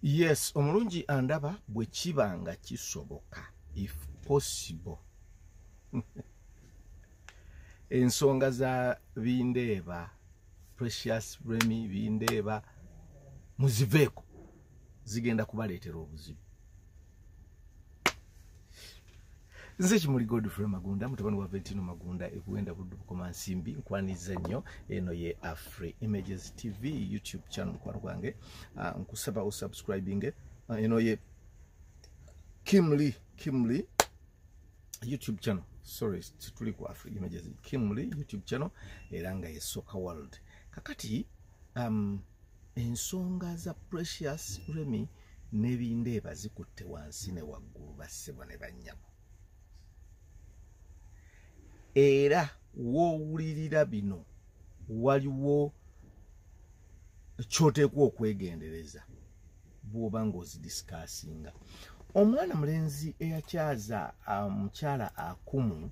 Yes, omulungi andaba bwe kiba nga kisoboka, if possible. Ensonga za Bindeeba, Precious Remy Bindeeba, muziveeko, zigenda kubaleetera obuzibu. Nze Kimuli Godfrey Magunda, mutabani wa Ventino Magunda, ekuwenda Buddu Bukoma Nsimbi, nkwaniza nnyo. Eno ye Afri Images TV YouTube channel, mukwano gwange. Nkusaba osubscribing. Eno ye Kimli YouTube channel. Sorry, tuli ku Afri Images Kimli YouTube channel, era nga ye Soccer World. Kakati ensonga za Precious Remy ne Bindeeba zikutte wansi ne waggulu, bassebo ne bannyabo. Era w'owulirira bino waliwo ky'oteekwa okwegendereza bw'oba ng'ozidisikasinga. Omwana mulenzi eyakyaza mukyala Akumu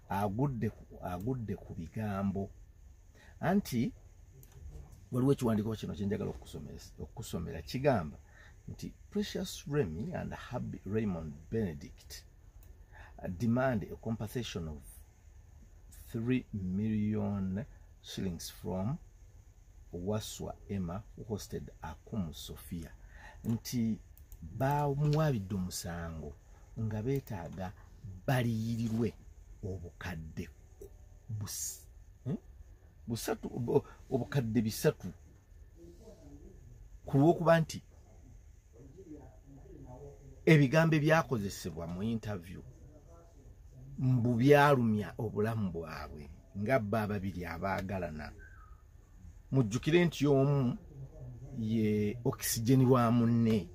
agudde ku bigambo. Anti waliwo ekiwandiiko kino kye njagala okukusomera, kigamba nti Precious Remy and hubby Raymond Benedict demand a compensation of 3 million shillings from Waswa Emma, who hosted Akumu Sophia. Nti bamuwabidde omusango nga beetaaga baliyirirwe obukadde busatu, obukadde bisatu, ku lw'okuba nti ebigambo ebyakozesebwa mu interview mbu byalumya obulamu bwabwe nga bba ababiri abaagalana. Mujjukire nti omu ye oxygen wa munne.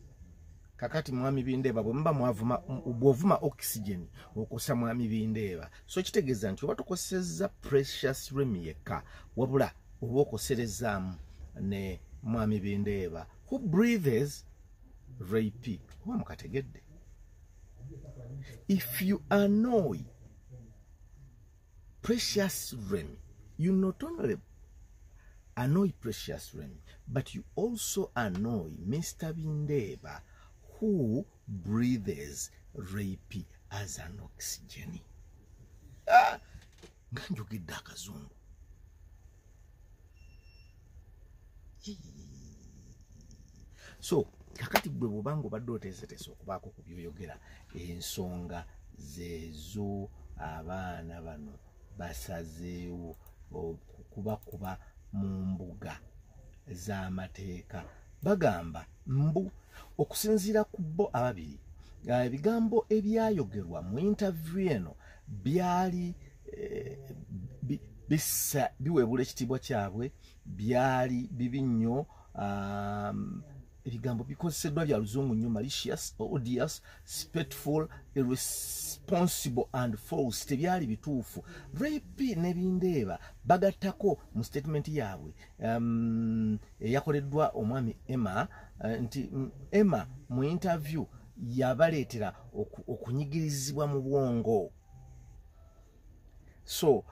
Kakati mwami Bindeeba bwe muba mwavuma, bw'ovuma oxygen okosa mwami Bindeeba. So kitegeeza nti oba tokosezza Precious Remy yekka, wabula oba okoserezaamu ne mwami Bindeeba who breathes rape. Oba mukategedde. If you annoy Precious Remy, you not only annoy Precious Remy, but you also annoy Mr. Bindeeba, who breathes rape as an oxygen. Nga njogedde akazungu. So kakati gwe bw'obanga obadde oteeseteese okubaako ku by'oyogera, ensonga zeezo abaana bano basazeewo okukubakuba mu mbuga z'amateeka. Bagamba mbu okusinziira ku bo ababiri, ebigambo ebyayogerwa mu interview eno byali biweebula ekitiibwa kyabwe, byali bibi nnyo. Ebigambo bikozeseddwa bya luzungu nnyo: malicious, odious, spiteful, irresponsible and false. Tebyali bituufu. Rape ne Bindeeba bagattako mu statement yaabwe eyakoleddwa omwami Emma, nti Emma mu interview yabaleetera okunyigirizibwa mu bwongo. So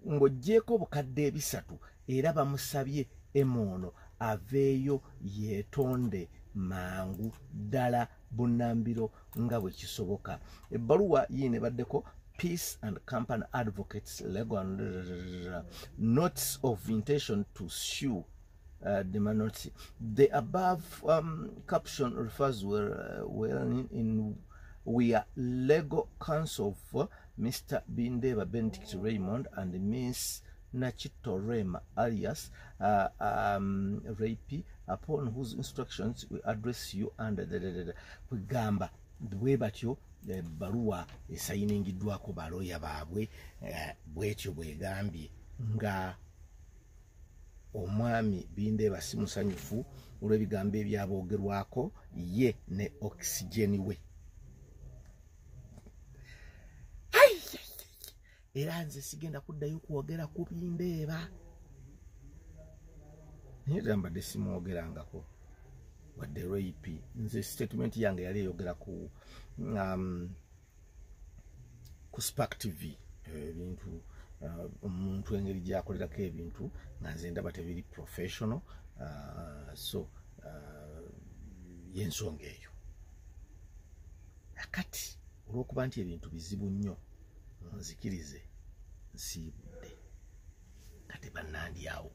ng'oggyeeko obukadde ebisatu, era bamusabye Emma ono aveeyo yeetonde mangu ddala bunnambiro nga bwe kisoboka. Ebbaluwa yiino ebaddeko Peace and Company Advocates Legal Notice of Intention to Sue the minority. The above caption refers well in we are legal counsel for Mr. Bindeeba Benedict Raymond and Miss Nachito Rema alias Rape, upon whose instructions we address you and kwegamba bwe batyo ebbaluwa esayiningiddwako balooya baabwe, bwetyo bwegambye nga omwami Bindeeba si musanyufu olw'ebigambo ebyaboogerwako ye ne oxygen we. Era nze sigenda kuddayo kwogera ku Bindeeba, naye era mbadde simwogerangako wadde rape. Nze statement yange yali eyogera ku Spark TV, ebintu omuntu engeri gy'akolerako ebintu nga nze ndaba tebiri professional. So Yensonga eyo. Akati olw'okuba nti ebintu bizibu nnyo, munzikirize nsiibudde. Kati bannandi awo.